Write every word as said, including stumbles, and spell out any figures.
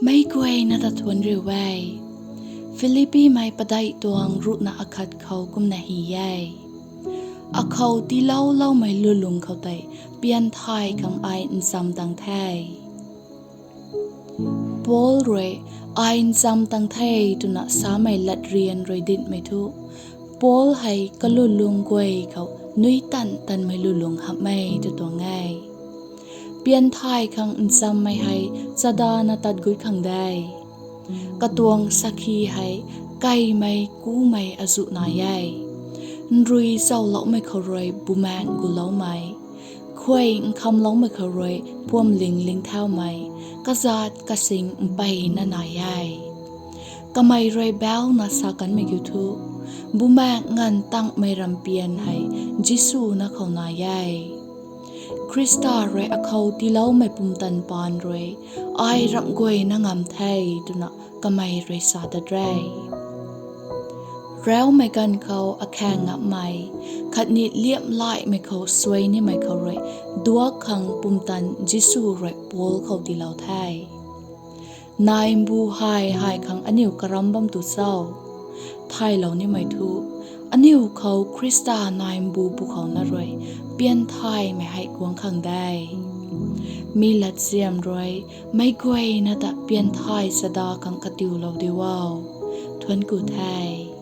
Meic guayna ta thuanc riu e. Philippimei padeih tuang ruhna akhat khou kumna hy e: Akhou tiilouloumei lulung khou tei pianthay khang ai ncham tang the. Paul rui ai ncham tang the twna samei latryan rui dinhmei thu, Paul hei kalulung guay khou nuic tan tanmei lulung hamh e tw tuang e. Pianthay khang nchammei hei chadana tat gut khang de. Katuang sakhi hei keimei kumei azuh nai e: nrui zauloumei khou rui bumaengc guloumei, khuay nkhamloumei khou rui puamling lingthaumei, kazat kasing mpeyna nai e. Kamei rui bauna sa kanmei kiu thu, bumaengc nganv tangmei rampian hei Jisu na khou nai e. Khrista rui akhou tiiloumei pumtan paan rui ai ramh guayna ngam the twna kamei rui sa tat re. Raumei ganv khou akhaeng ngammei, khatni liamhlaihmei khou suai nimei khou rui duak khang pumtan Jisu rui Paul khou tiilou the. Naimbu hay hay khang aniu karam bam tu cho? Thaylou nimei thu, aniu khou Khrista naimbu pwkhouna rui pianthaymei hei guang khang de. Mi latsiam rui meic guayna ta pianthay chada khang katiulou diu o. Thuanc ku the.